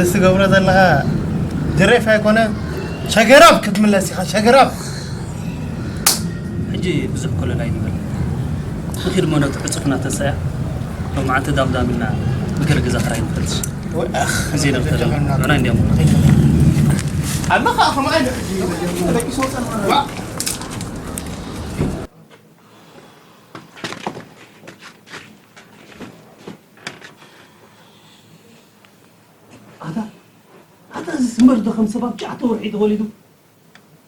እትገብሮ ዘለኻ ድሬፍ ኣይኮነ፣ ሸገራብ ክትምለስ ኢኻ፣ ሸገራብ። ሕጂ ብዙሕ ኮለል ኣይንበል። ንኺድ እሞ ነቲ ዕጹፍና ተንሳያ፣ ሎማዓንቲ ዳምዳም ኢልና ብገለ ገዛ ክራይ ንፈልጥ። ወይ ኣኽ፣ ግዜ ነብተለ፣ ንዑና እንዲያሞ። ኣለኻ፣ ከማይ ደቂሶ ጸንሓ። ዋ። ኣታ፣ ኣታ፣ እዚ ስምበር ዶ ከም ሰብ ኣብ ትሽዓተ ወርሒ ተወሊዱ?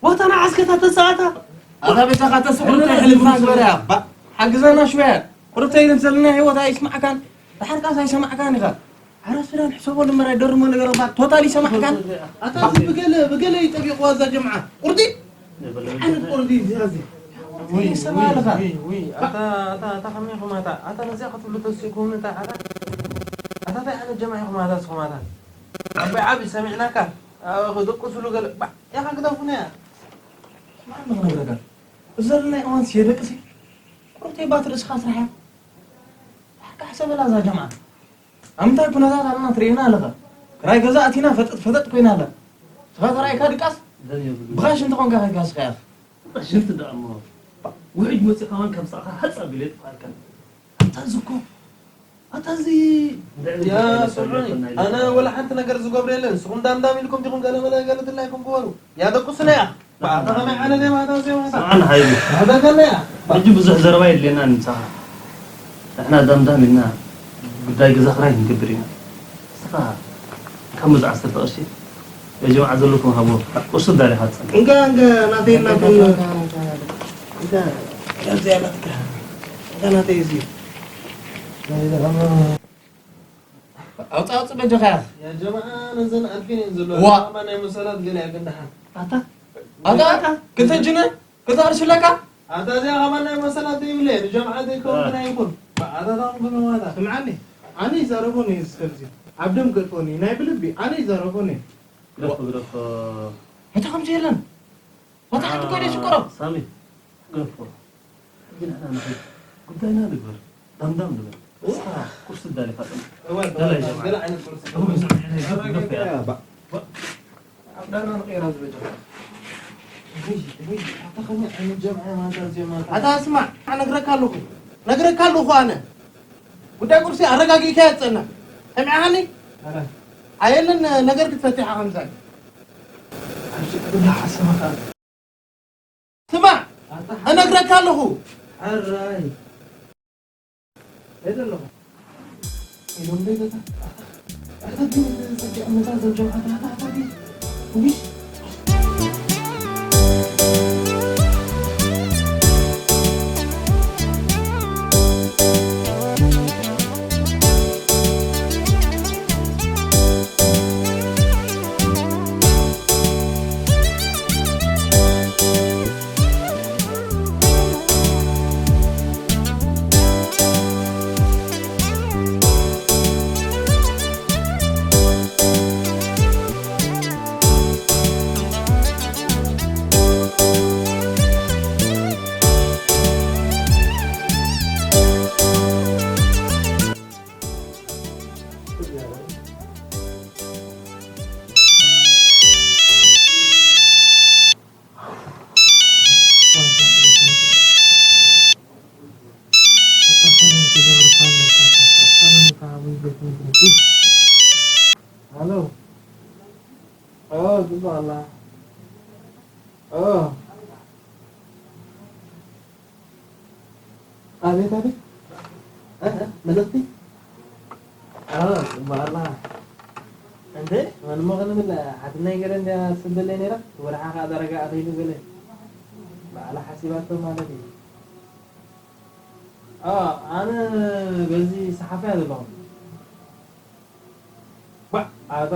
ዋታ ንዓስከታ ተሳኣታ? ኣታ፣ ቤታኻ ተስዕር እንታይ ሕልፍና ዝበለ እያ? ባ፣ ሓግዘና ሽወያ። ቁሩብ ተይልን ዘለና ህይወት ኣይስማዕካን። ድሓር ቃስ ኣይሰማዕካን ኢኻ። ዓራት ፍዳን ሕሰቦ ልመራ ደርሞ ነገር እባ ቶታል ይሰማዕካን። ኣታ፣ እዚ ብገለ፣ ብገለ ይጠቢቕዋ እዛ ጀምዓ። ቁርዲ? ዓይነት ቁርዲ እዚ፣ እዚ። ወይ፣ ይሰማዕ ኣለኻ? ወይ፣ ወይ፣ ኣታ፣ ኣታ፣ ኣታ፣ ከመይ ኢኹም ኣታ? ኣታ፣ ነዚኣ ክትብሉ ተሲእኩም እታ፣ ኣታ? ኣታ፣ እንታይ ዓይነት ጀምዓ ኢኹም ኣታ፣ ንስኹም ኣታ? ዓባይ ዓቢ ሰሚዕናካ። ኣብ ክድቅሱሉ ገለ፣ ባ፣ ኢኻ ግደፉና እያ። ስማዕ፣ ንኽነግረካ። እዚ ዘለናዮ እዋን ሲ የደቅስ እዩ። ቁርተይ ባት ርእስኻ ስራሕ እያ። ዳሕካ ሕሰበላ እዛ ጀምዓ። ኣብ ምንታይ ኩነታት ኣለና ትርእየና ኣለኻ? ክራይ ገዛ ኣቲና ፈጠጥ ፈጠጥ ኮይና ኣላ። ስኻ ተራእይካ ድቃስ? ብኻሽ እንተኾንካ ከይድካ ስኻ ኢኻ። ሽንቲ ደኣ እሞ ውሕጅ መፂኡ ከማን ከም ሳእኻ ሃፅ ኣቢለ የጥፍኣልካ። ኣታ እዚ እኮ፣ ኣታ እዚ ያ ስምዑኒ፣ ኣነ ወላ ሓንቲ ነገር ዝገብሮ የለን። ንስኹም ዳምዳም ኢልኩም ዲኹም ገለ መለ ገለ ድላይኩም ግበሩ። ያ ደቁስና እያ። ኣታ ከመይ ዓይነት እያ ማታ እዚኦም ኣታ? ስምዓኒ ሃይሉ። ኣታ ከመይ እያ? ሕጂ ብዙሕ ዘረባ የድልየናን ምሳኻ። ንሕና ዳምዳም ኢልና ጉዳይ ገዛ ክራይ ክንገብር ኢና። ንስኻ ካብ መዚ ዓሰርተ ቅርሺ፣ ያ ጀማዓ ዘለኩም ሃቦ፣ ቁርሲ ዳሊኻ ትጸንሕ። እንጋ፣ እንጋ፣ ናተይ እናተይ፣ እንጋ፣ እንጋ፣ እንጋ፣ ናተይ እዚ። ኣውጽእ፣ ኣውጽእ በጃኻ። ያ ጀማዓ፣ ነዘን ኣልፊን እየን ዘለዋ። ዋ። ጀማዓ ናይ መሰላት ገለ እያ ግን ደሓን። ኣታ፣ ኣታ፣ ኣታ፣ ክልተ ጅነ? ክልተ ቅርሺ ኣለካ? ኣታ እዚኣ ኸማን ናይ መሰላት ዘይብለ፣ ንጀምዓ ዘይከውን ግን ኣይኹን። ኣታ ታም ግን ዋታ። ስምዓኒ፣ ኣነ ይዛረቦ ነይ ዝሰልዚ። ኣብ ደም ገጥፎኒ፣ ናይ ብልቢ፣ ኣነ ይዛረቦ ነይ። ግደፎ፣ ግደፎ። ኣታ ከምዚ የለን። ዋታ ሓንቲ ኮይደ ሽኮሮ። ሳሚ፣ ግደፎ። ግን ኣና ንኸይድ። ጉዳይና ንግበር። ዳምዳም ንበል። እስኻ ቁርሲ ዳሊኻ ጠም። እወ፣ ደላይ እወ፣ ጀምዓ። ገለ ዓይነት ቁርሲ። እወ፣ ገለ ዓይነት ቁርሲ። ባ-፣ ባ-፣ ኣብ ዳና ንቀይራ ዝበጀኻ። ወይ፣ ወይ፣ ኣታ ከመይ ዓይነት ጀምዓ ማታ እዚኦም ማታ? ኣታ ስማዕ፣ ነግረካ ኣለኹ። ነግረካ ኣለኹ ኣነ። ጉዳይ ቁርሲ ኣረጋጊእካ እያ ትጸንሕ። ሰሚዕኻኒ? ኣረ። ኣየለን ነገር ክትፈትሕ ኢኻ ከምዛ። ኣንቺ ክብላ ሓሰበኻ። ስማዕ፣ ኣታ እነግረካ ኣለኹ። ሕራይ። እንታይ ዘለኹ? ኢሎም ደይ ገዛ። ኣታ ግን ጽግዕ መዛ ዘምጀምዓት ኣታ፣ ኣታ ግን። ውይ። ሄሎ። ኦ፣ ጽቡቕ ኣላ። ኦ። ኣቤት፣ ኣቤት። እ፣ እ፣ መልእኽቲ? ኣዎ፣ ጽቡቕ ኣላ። እንዴ፣ መን እሞ ክንብል፣ ሓትነይ ገለ እንድያ ትስደለይ ነይራ። ወርሓ ከኣ ዳርጋ ኣተይሉ ገለ። ባዕላ ሓሲባቶ ማለት እዩ። ኣዎ፣ ኣነ በዚ ሰሓፋ እያ ዘለኹ። ባ፣ ኣታ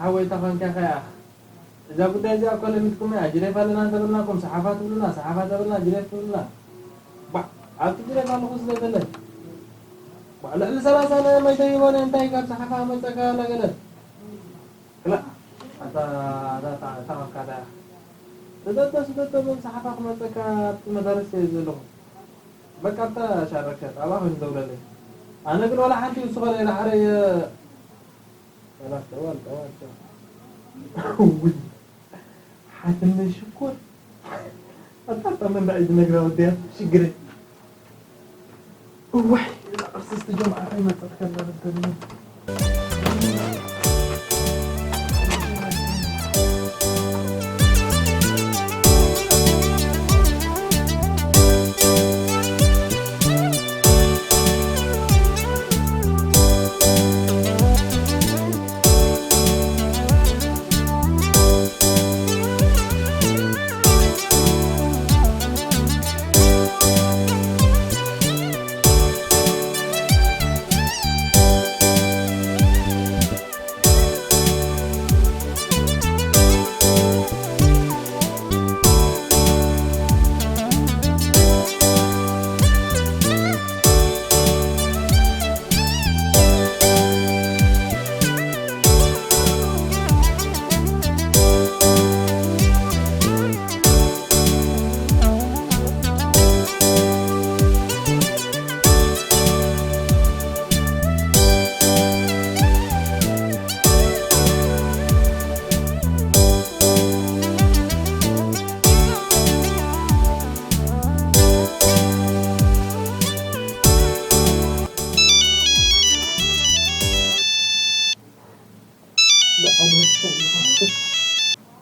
ሓወይ ተኾንካ ከኣ። እዛ ጉዳይ እዚኣ እኮ ለሚድኩም እያ። ጅሬፍ ኣለና እንተበልናኩም ሰሓፋ ትብሉና፣ ሰሓፋ ተበልና ጅሬፍ ትብሉና። ባ፣ ኣብቲ ጅሬፍ ኣለኹ ስለ ዘለ። ባ፣ ልዕሊ ሰላሳ ናይ መይተ ይኾነ እንታይ ካብ ሰሓፋ መጸካ ኣላ ገለ። ክላ፣ ኣታ፣ ኣታ፣ ኣታ፣ ኣታ፣ ኣታ፣ ስደቶ፣ ስደቶ፣ በም ሰሓፋ ክመጸካ ኣብቲ መዳርስ እየ ዘለኹ። በቃ፣ ኣታ ሻረከት፣ ኣብኣ ኮይኑ ደውለለይ። ኣነ ግን ወላ ሓንቲ ይውስኾ ነይ፣ ዳሕረይ፣ ጠዋል፣ ጠዋል፣ ጠዋል፣ ጠዋል። ውይ፣ ሓትነይ ሽኮር። ኣጣጣመ እንዳ ኢድ ነግራ ወዲያ ሽግረይ። እዋይ፣ እዛ ቅርስቲ ጀምዓት ኣይመጸት ከላ በደልና።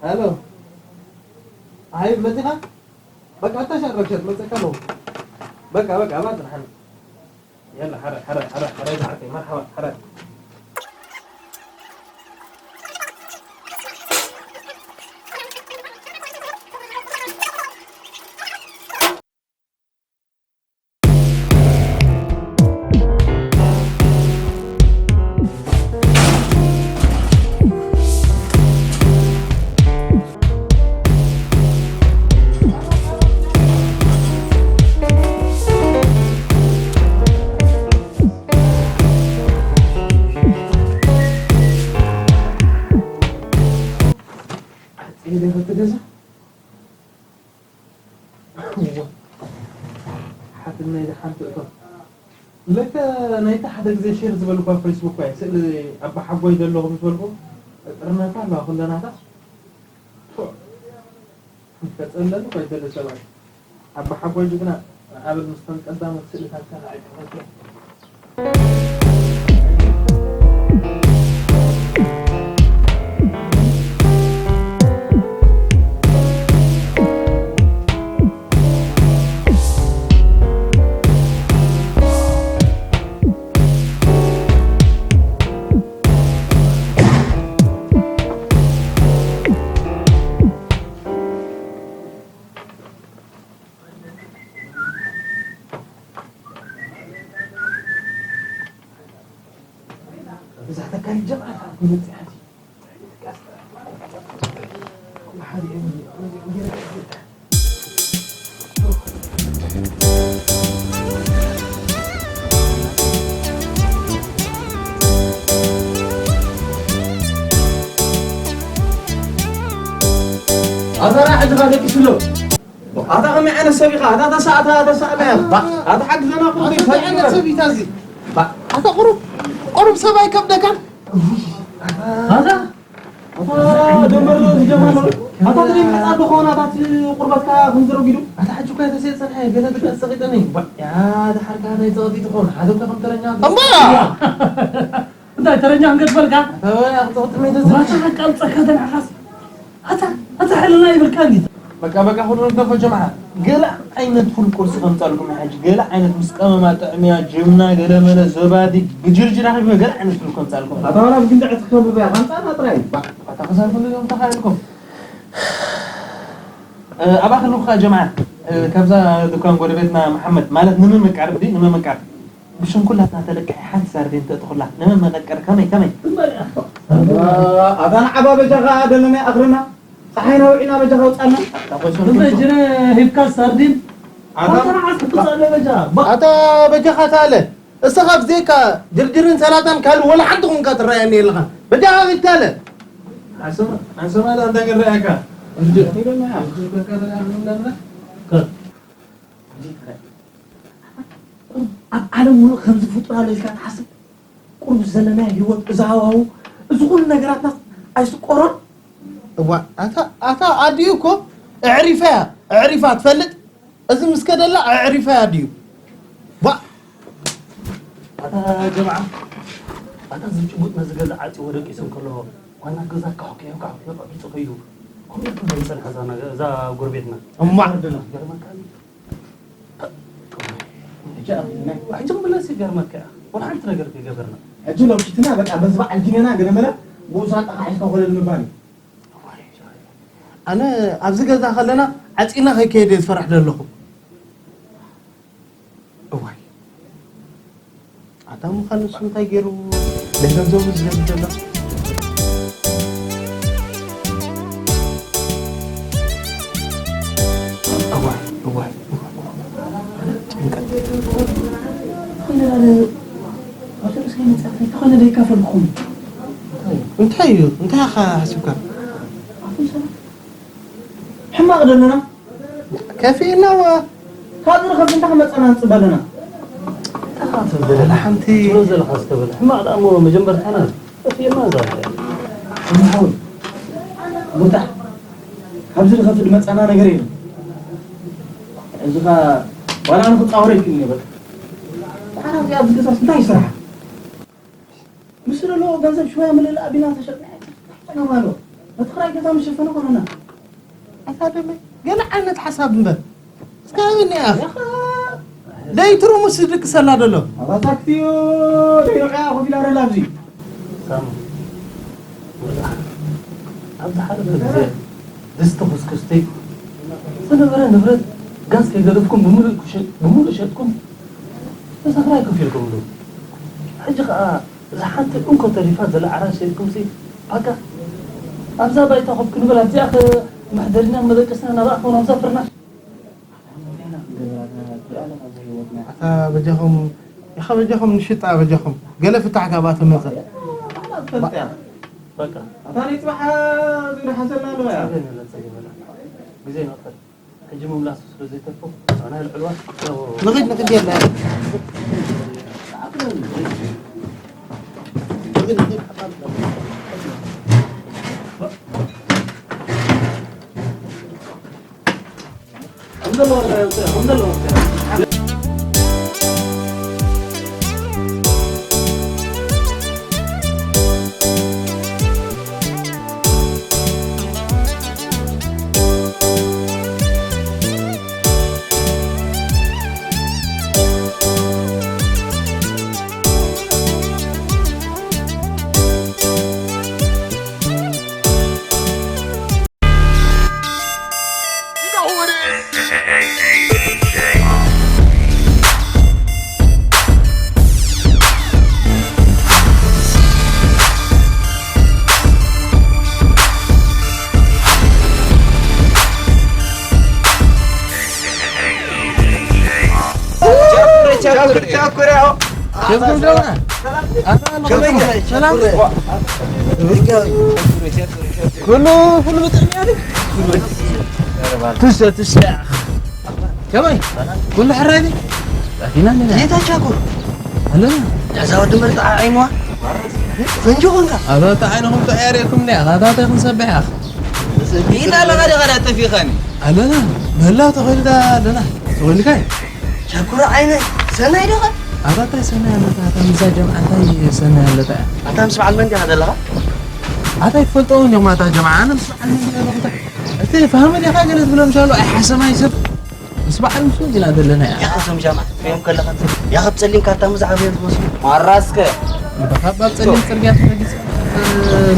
ሄሎ። ኣይ፣ መጺኻ? በቃ፣ ኣታ ሻረብሸት መጸካ ነው። በቃ፣ በቃ፣ ኣባጽሕ። የላ፣ ሓረ፣ ሓረ፣ ሓረ፣ ሓረ፣ ዝዓርከይ፣ መርሓባ፣ ሓረ። ዓጽየ ዶ ይኸፍት ገዛ? እዋ፣ ሓትነይ ደሓን ትእቶ። ለከ ናይቲ ሓደ ግዜ ሼር ዝበልኳ ፌስቡክ እኮ እየ። ስእሊ ኣባ ሓጎይ ዘለኹም ዝበልኩ ጥርነፋ ኣለዋ ኩለናታ። ፎእ፣ ከጸለኒ እኮ ኣይደለ ሰብኣይ። ኣባ ሓጎይ ጅግና፣ ንዓበል ምስቶም ቀዳሞት ስእልታትካ ንዓይ ክሕተት እየ። እዛ ተካል ጀምዓት ኣብ መጽሓት ኣታ ራዕ ድኻ ደቂሱ ኣሎ። ኣታ ከመይ ዓይነት ሰብ ኢኻ? ኣታ ተሳእታ፣ ተሳእታ። ኣታ ሓግዘና እኮ ኣታ እንታይ ዓይነት ሰብ ኢታ እዚ? ኣታ ቁሩብ፣ ቁሩብ ሰብ ኣይከብደካን? ኣታ፣ ኣታ ደንበር ዝጀመረ። ኣታ ትደይ ምሕጻብ ዶ ኾነ? ኣታ እቲ ቁርበትካ ከም ዝረጒዱ? ኣታ ሕጂ እኮ እየ ተሰይጸ፣ ገለ ትቀስ ጸቂጠኒ። ያ፣ ድሓርካ ናይ ጸቕጢ ትኾን። ሓዘብካ ከም ተረኛ እምባ! እንታይ ተረኛ ክንገድፈልካ? ኣታ ወይ ኣኽጽቕቲ መይተ ዝብሃል? ዋታ ቀልጸካ ተንዓኻስ። ኣታ፣ ኣታ ሕልና ይብልካ እንዲ። በቃ፣ በቃ፣ ኩሉ ንተርፎ ጀምዓ። ገለ ዓይነት ፍሉይ ቁርሲ ከምጻልኩም ሕጂ፣ ገለ ዓይነት ምስ ቀመማ ጥዕምያ፣ ጅምና፣ ገለ መለ፣ ዘባዲ፣ ግጅርጅር ኣኺቡ፣ ገለ ዓይነት ፍሉይ ከምጻልኩም። ኣታ ዋላ ብግንዳዕ ትከብብ እያ፣ ከምጻና ጥራይ። ባ-፣ ኣታ ክሳብ ክንድዚኦም ተኻኢልኩም። እ፣ ኣባኽልኩኻ ጀምዓ፣ እ፣ ካብዛ ድኳን ጎረቤትና መሓመድ፣ ማለት ንምምቃር፣ እንዲ፣ ንምምቃር። ብሽንኩላትና ተለቅሐ ሓንቲ ሳርዲን ተእትኹላ። ንመመቐቀር ከመይ፣ ከመይ? ኣታ ንዓባ በጃኻ ደለና ኣኽርና። ጸሓይና ውዒና በጃኻ ውጻና። ኣታ ቆይ ሰንኩ። ብመጅረ ሂብካ ሳርዲን። ኣታ ኣታ ንዓስ ክትጻለ በጃ። ባ- ኣታ በጃኻ ታለ። እስኻ ብዘይካ ድርድርን ሰላጣን ካልእ ወላ ሓንቲ ኹንካ ትረኣየኒ የለኻን። በጃኻ ሂብካ ኣለ። ኣሰማ-፣ ኣሰማ ዳ እንታይ ክረኣየካ? ድርድር። ድርድር ከ-፣ ኣብ ዓለም ሙሉእ ከምዚ ፍጡር ኣሎ ኢልካ ትሓስብ? ቁሩብ ዘለናዮ ህይወት፣ እዚ ሃዋሁ፣ እዚ ኩሉ ነገራትናስ ኣይስቆሮን? እዋ፣ ኣታ፣ ኣታ ኣዲኡ እኮ ኣዕሪፋ እያ፣ ኣዕሪፋ ትፈልጥ? እዚ ምስ ከደላ ኣዕሪፋ እያ ኣዲኡ። ባ! ኣታ ጀምዓ፣ ኣታ እዚ ጭቡጥ ነዚ ገዛ ዓጽዎ ደቂሱ እንከሎ፣ ዋና ገዛ ካሕኩዮ፣ ካሕኩዮ ቀቢጹ ከይዱ፣ ከምኡ ኢሉ ዝጸንሐ እዛ ነገ-፣ እዛ ጎረቤትና። እማ! ይገርመካ። ሕጂ ኣብ ናይ ሕጂ ክምለስ ይገርመካ። ወላ ሓንቲ ነገር ከይገበርና። ሕጂ ሎምሽትና በቃ በዚ በዓል ጊነና ገለ መለ ብኡ ሳንጣ ሒዝካ ኮለል ምባል እዩ። ኣነ ኣብዚ ገዛ ከለና ዓጺና ከይከይደ ዝፈራሕ ዘለኹ። እዋይ። ኣታ ምዃን ንሱ እንታይ ገይሩ ናይ ገንዘቡ ዝደሊ ዘሎ? እዋይ፣ እዋይ፣ እዋይ። ጭንቀት። ተኾይነ ላለ፣ ኣብ ርእሰይ መጻእተይ ተኾይነ ዘይካፈልኩም። እንታይ እዩ? እንታይ ኢኻ ሓሲብካ? ኣፉ ሰላም። ሕማቕ ደለና። ከፊእና ዋ። ካብዚ ንኸብዚ እንታይ ክመጸና ንጽበ ኣለና? እንታይ ትብል ዘለኻ? ሓንቲ ትብሎ ዘለኻ እስከ በል። ሕማቕ ደኣ እሞ መጀመርታና ከፊእና እዛ። እምሆይ። ቦታ። ካብዚ ንኸብዚ ዝመጸና ነገር የለን። እዚ ኸኣ ዋላ ንኽጻወሮ ይክእል እዩ በቃ። ደሓር ኣብዚኣ ኣብዚ ገዛስ እንታይ ይስርሓ? ምስ ዘለዎ ገንዘብ ሽወያ ምልእ ኣቢልና ተሸጥና። ጸገም ኣለዎ። ነቲ ክራይ ገዛ መሸፈኒ ኮነና። ኣታ ደመይ፣ ገለ ዓይነት ሓሳብ እምበር። እስከ ሃበኒ ኣኽ። ያኻ። ደይ ትርሙስ ዝድቅሰላ ደሎ። ኣታ ታክቲዮ፣ ደይ ንዕኣ ኮፍ ኢላ ደላ ኣብዚ። ሳሙ፣ ወላ፣ ኣብዚ ሓደ ግዜ ድስቲ ኩስኩስተይ ዝነበረ ንብረት ጋዝ ከይገደፍኩም ብምሉእ ክሸ-፣ ብምሉእ ሸጥኩም ነዛ ክራይ ከፊልኩምሉ። ሕጂ ኸኣ እዛ ሓንቲ እንኮ ተሪፋ ዘላ ዓራት ሸይጥኩምሲ፣ ባካ፣ ኣብዛ ባይታ ኮፍ ክንብል፣ ኣብዚኣ ከ መሕደሪና መደቀስና ናብኣ ክኾን ኣብዛ ፍርናሽ። ኣታ በጃኹም፣ ኢኻ በጃኹም ንሽጣ በጃኹም። ገለ ፍታሕ ካብኣ ትመጽእ። በቃ። ኣታ ናይ ጽባሕ ዝግዳ ሓሰልና ኣለዋ እያ። ጸገም የለን፣ ጸገም የለን። ግዜ ንቕተል። ሕጂ ምምላስ ስለ ዘይተርፎ፣ ንሕና ልዕልዋ፣ ያው ንኺድ፣ ንኺድ የለ። ንኺድ፣ ንኺድ። ቸኩር፣ ቸኩር፣ ቸኩር፣ ያው። ቸኩር፣ ቸኩር። ሰላም። ኩሉ፣ ኩሉ ብጥዕሚ ኣለ። ትስተ፣ ትስተ። ከመይ? ኩሉ ሕራይ ድዩ? ጣፊና ኣለና። የታ ቻኩር? ኣለና። እዛ ወዲ መርጣ ዓይንዋ? ፈንጂ ኾንካ? ኣታ ዓይንኹም ጥዑይ ኣርእየኩም እንድያ። ኣታ እንታይ ክንሰብሕ ኢኻ? ኢላ ኣለኻ ዲኻ ዳ ጠፊኻኒ? ኣለና። ምህላው ተኸይሉ ዳ ኣለና። ተኸይልካ እዩ? ቻኩር ዓይነ ሰናይ ዲኻ? ኣታ እንታይ ሰናይ ኣለታ? ኣታ ምዛ ጀምዓ እንታይ ሰናይ ኣለታ? ኣታ ምስ በዓል መን ዲኻ ዘለኻ? ኣታ ኣይትፈልጦ እውን ዲኹም ኣታ ጀምዓ። ኣነ ምስ በዓል መን ዲኻ ዘለኹ? እቲ ፋሚሊ ኢኻ ገለ ትብሎም ሻሎ ኣይሓሰማይ ሰብ። ምስ በዓል ምስ ወዲና ዘለና እያ። ያኸ እዞም ጃማ እዮም ከለኻ ያኸ ብጸሊም ካርታ ምዝዓብ እዮም ዝመስሉ። ማራስከ። በኻባ ብጸሊም ጽርግያ ተፈጊጸ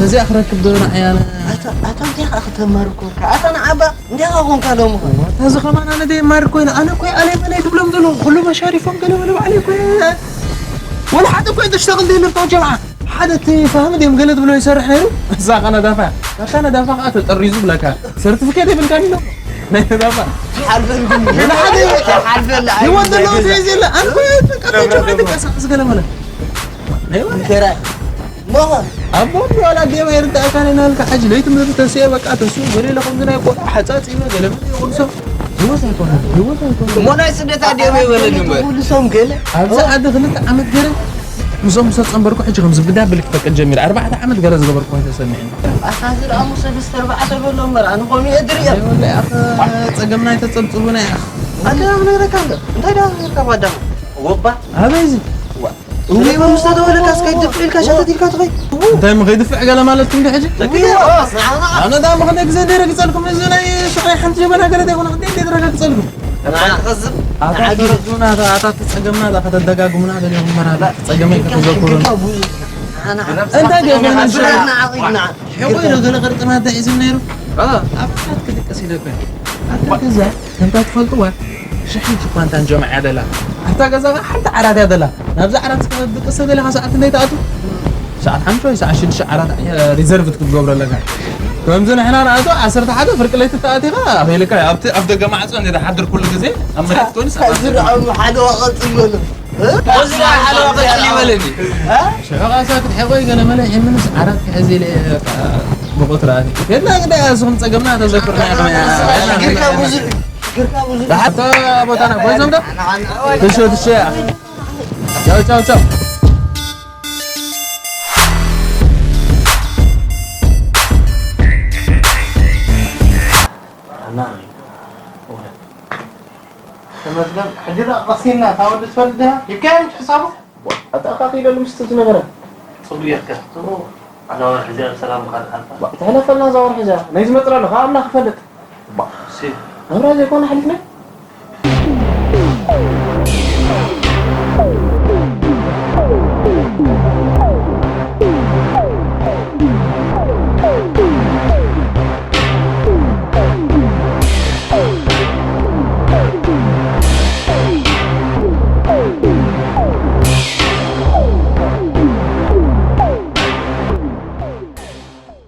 ነዚኣ ክረክብ ዶ ንዓይ ኣነ? ኣታ፣ ኣታ እንታይ ኸኣ ከተማሪ ኮንካ? ኣታ ንዓባ እንታይ ኸኣ ኮንካ ሎሚ ኸ? እታ እዚ ኸማን ኣነ ደየማሪ ኮይነ፣ ኣነ እኮ እየ ኣለይ መለይ ትብሎም ዘለኹ። ኩሉ መሻሪፎም ገለ መለ ባዕለይ እኮ እየ። ወላ ሓደ እኮ እየ ተሽተቕል ደይነፍታው ጀምዓ። ሓደ እቲ ፋህሚ ድዮም ገለ ትብሎ ይሰርሕ ነይሩ። እዛ ኸ ነዳፋ እያ። ካብታ ነዳፋ ኸኣ ተጠሪዙ ብለካ። ሰርቲፊኬት የብልካን ኢሎም። ናይ ነዳፋ። ሓልፈን ግን ገለ ሓደ ሓልፈን ለዓል ህይወት ዘለዎ ነገር ሰብ የለ። ኣነ እኮ ተንቀሳቐስ ገለ መለ። ናይ ወላ እንተራ ሞኸ ኣቦ ዋላ ጌማ ይርዳእካ ነናልካ። ሕጂ ለይቲ ምድሪ ተስኤ በቃ ተስኡ ገለ ኢለ ከምዚ ናይ ቆልዓ ሓጻጺመ ገለ መለ ይቑልሶ። ህይወት ኣይኮነን፣ ህይወት ኣይኮነን። እሞ ናይ ስደት ኣድዮም ይበለኒ እምበር። ይቑልሶም ገለ። ኣብዚ ዓዲ ክልተ ዓመት ገይረ ምስኦም ዝተጸንበርኩ ሕጂ ከም ዝብዳ ብልክ ፈቅድ ጀሚረ። ኣርባዕተ ዓመት ገለ ዝገበርኩ ኣይተሰሚዕኒ። ኣታ እዚ ደኣ ሙሰ ብዝተ ኣርባዕተ በሎ እምበር፣ ኣነ ከምኡ እየ ድርእዮ። ኣይ ወላሂ ኣኸ ጸገምና ኣይተጸብጽቡና ኢኻ። ኣታ ክነግረካ እንዶ፣ እንታይ ደኣ ክነግረካ ጓዳና? ወባ። ኣበይ እዚ? ዋ። እውይ፣ እውይ፣ ምስ ተደወለካ እስከ ይድፍዕ ኢልካ ሸተት ኢልካ ትኸይድ። እንታይ ምኸይድፍዕ ገለ ማለት እንዲ ሕጂ? ደቂ ኣነ ዳ ምኽንያት ግዜ ደረግጸልኩም፣ እዚ ናይ ሽዑ ሓንቲ ጀበና ገለ ዘይኮነ፣ ክንደይ ደረግጸልኩም? ንዓና ክኸዝብ፣ ኣታ ንዓና ትረዱና፣ ኣታ፣ ኣታ ትጸገምና፣ ኣታ ከተደጋግሙና ደሊኹም መራዳ፣ ጸገመይ ከተዘክሩና። ግርካ ብዙ፣ ንዓና እንታይ ገለ ኣስራና ዓቂድና። ሕቆ ኢሉ ገለ ቅርጥና እንታይ እዩ ዝብል ነይሩ? እ። ኣብ ሓሳት ክድቅስ ኢለ እኮ። ኣታ ገዛ፣ ከምታ ትፈልጥዋ፣ ሽሕን ሽኳንታን ጀምዓ እያ ደላ። ኣብታ ገዛ ሓንቲ ዓራት እያ ደላ። ናብዛ ዓራት ክትድቅስ ተደሊኻ ሰዓት እንታይ ትኣቱ? ሰዓት ሓሙሽተ ወይ ሰዓት ሽዱሽተ ዓራት ሪዘርቭ ክትገብሮ ኣለካ። ከምዚ ንሕና ንኣቶ ዓሰርተ ሓደ ፍርቂ ለይቲ ተኣቲኻ ኣኺልካ ኣብቲ ኣፍ ደገ ማዕጾ እንዴ ትሓድር ኩሉ ግዜ ኣብ መሬት ትኮንስ ኣብ እዚ ደኣ ሓደ ወቐጥ ይበሉ። እ? እዚ ደኣ ሓደ ወቐጥ ይበለኒ። እ? ሽዑ ቃሳ ክትሕቆ ይገለ መለ ይምንስ ዓራት ክሕዝ ኢለ በቃ ብቁጥራ። የላ ግዳ እሱኹም ጸገምና ተዘክርና ኢኹም። ግርካ ብዙሕ፣ ግርካ ብዙሕ። ብሓታ ቦታና ኮይዞም ዶ? ትሾ፣ ትሾ። ቻው፣ ቻው፣ ቻው። ተመስገን። ሕጂ ደኣ ቀሲና፣ እታ ወዲ ትፈልጥ ዲኻ? ይካየድ ሕሳቡ? ኣተኣኻኺለሉ ምስቲ ዝነበረ። ጽቡቕ ጌርካ። ጽቡቕ። እዛ ወርሒ እዚኣ ብሰላም እኳ ትሓልፋ። ባ፣ ትሕለፈልና እዛ ወርሒ እዚኣ። ናይ ዝመጽእ ኣሎ፣ ካብ ኣምላኽ ይፈልጥ። ባ፣ ሲ። ናብራ ዘይኮነ ሓሊፍና።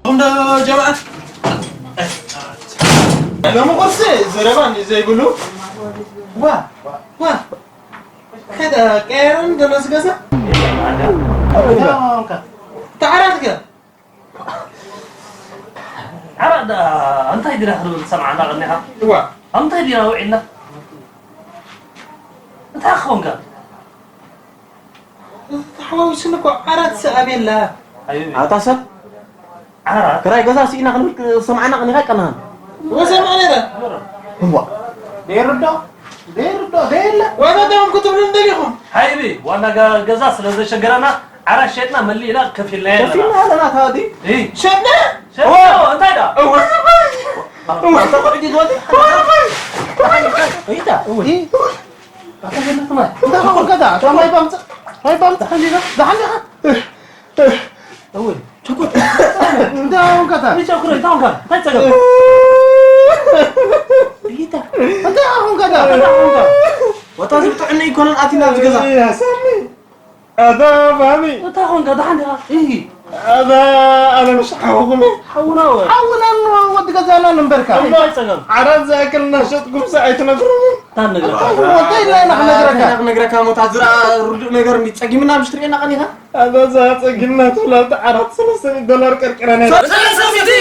እንዶ ጀማዓት። ሎሚ ቁርሲ ዘረባ እንዲ ዘይብሉ። ዋ፣ ዋ። ከደ ቀየረን ደመስ ገዛ። ተዓራትከ? ዓራት ደኣ እንታይ ዲና ክንብል ዝሰማዕና ቀኒኻ? እዋ። ኣብ እንታይ ዲና ውዒልና? እንታይ ክኾንካ? ተሓዋዊስኒ እኮ ዓራት ስኣብ የላ። ኣታ ሰብ? ዓራት? ክራይ ገዛ ስኢና ክንብል ዝሰማዕና ቀኒኻ ቀናሃን። ወሰማዕ ነይረ። እዋ። ደይርዶ? ደይርዶ? ደየለ? ዋና ዳውን ክትብሉ እንደሊኹም? ሃይቢ፣ ዋና ጋ-፣ ገዛ ስለ ዘሸገረና ዓራት ሸጥና መሊእና ከፊልና ኣለና። ከፊልና ኣለና ታዲ? እይ። ሸጥና? ሸጥና? እዋ። እንታይ ደኣ? እዋ። እዋ። እንታይ ቆይ? እንታይ ኾንካ ዳ? እንታይ ባምጽእ? እንታይ ባምጽእ? ሓሊኻ? ደሓን ዲኻ? እወ። ቸኮል። እንታይ ኾንካ ዳ? እንታይ ቸኮል? እንታይ ኾንካ? እንታይ ጸገም? እንታይ ኾንካ ዳ? እንታይ ኾንካ? ወታ ዝብጥዕኒ ኣይኮነን ኣቲና ኣብዚ ገዛ። ያሳኒ። ኣታ ፋሚ። እንታይ ኾንካ? ደሓን ዲኻ? እሂ። ኣታ ኣነ ምሽ ሓውኹም። ሓውና ወ። ሓውናን ወዲ ገዛናን እምበርካ። እንታይ ጸገም? ዓራት ዝኣክል እናሸጥኩም ሰ ኣይትነግሩን? እንታይ ንነግረካ? እንታይ ኢልና ኢና ክነግረካ? እንታይ ክነግረካ? ሞታ ዝረኣ ርዱእ ነገር እንዲ ጸጊምና ምሽ ትርእየና ቀኒኻ? ኣታ እዛ ጸጊምና ትብላ እታ ዓራት ሰለስተ ሚእቲ ዶላር ቀርቂራ ናይ ሰለስተ ሚእቲ?